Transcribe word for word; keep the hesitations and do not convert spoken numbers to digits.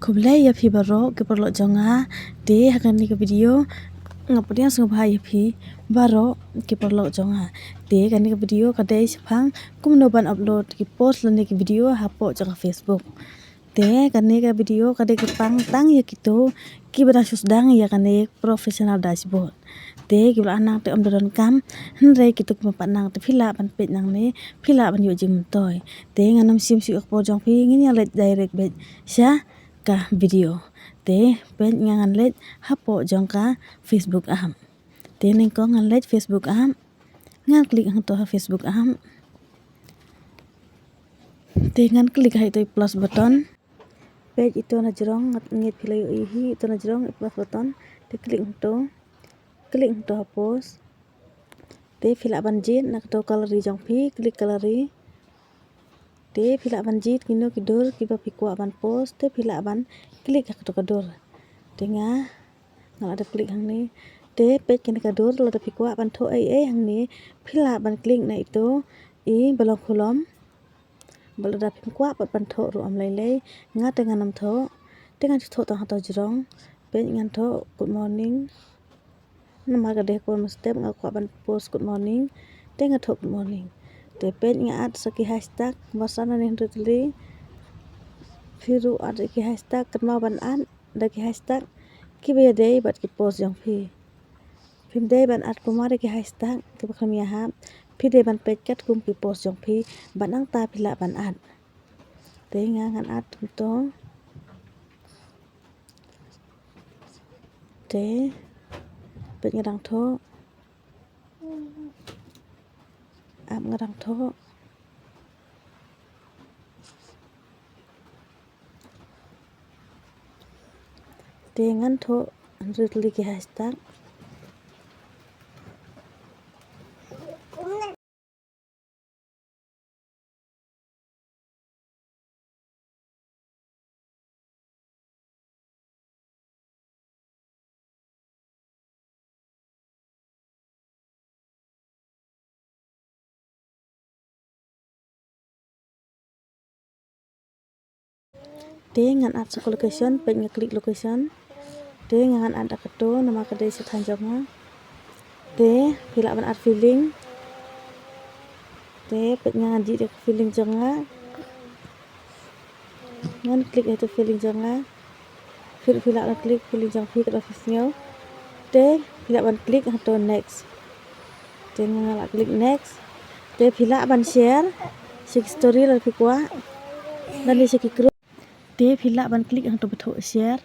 Khublei ïa phi baroh ki paralok jong nga. Te ha kane ka video nga pdiang sngewbha ïa phi baroh ki paralok jong nga. Te kane ka video ka dei shaphang kumno ban upload ki post lane ki video hapoh jong ka Facebook. Te kane ka video ka dei ka pang tang ïa kito kiba dang shu sdang ïa kane professional dashboard. Te kiba la nang te ym donkam, hynrei kito kiba pat nang te phi lah ban peit nangne, phi lah ban ïoh jingmyntoi. Te ngan ym shim shuh ka por jong phi, ngin ïa leit direct beit sha ka video. Te peit nga ngan leit hapoh jong ka Facebook app. Te nyngkong ngan leit Facebook app. Ngan klik hangto ha Facebook app. Te ngan klik ha ito i plus button. Peit ito na jrong, ngat ngat phi la ïohi ito na jrong i plus button. Te klik hangto. Klik hangto ha post. Te phi lah ban jied na kato gallery jong phi, klik gallery. Te phi lah ban jied kino ki dur kiba phi kwah ban post, te phi lah ban klik ha kato ka dur. Te nga, nga la da klik hangne. Te peit kane ka dur, lada phi kwah ban thoh ei ei hangne, phi lah ban klik na ito i ba long khulom. Bad lada phim kwah pat ban thoh ruh ym lei lei, nga te ngan ym thoh. Te ngan shu thoh tang hato jrong. Peit ngan thoh good morning. Namar ka dei ha kawei mynstep nga kwah ban post good morning. Te nga thoh good morning. Te peit nga add sa ki hashtag ba san ne hynriew tylli. Phi ruh add ki hashtag, kynmaw ban add da ki hashtag kiba ïadei bad ki post jong phi. Phim dei ban add kumba dei ki hashtag kiba khlem ïahap. Phi dei ban peit katkum ki post jong phi, bad nangta phi lah ban add. Te nga ngan add kumto. Te peit nga dang thoh. Ap nga dang thoh. Te ngan thoh hynriew tylli ki hashtag. Te ngan add sa ka location, peit nga klik location. Te nga ngan add da kato namar ka dei sa thaiñ jong nga. Te phi lah ban add feeling. Te peit nga ngan jied ïa ka feeling jong nga. Ngan klik ïa ka feeling jong nga. Phi ruh phi lah ban klik feeling jong phi katba phi sngew. Te phi lah ban klik hangto next. Te nga la klik next. Te phi lah ban share sha ki story lada phi kwah, lane sha ki group. Te phi lah ban klik hangto ba thoh share.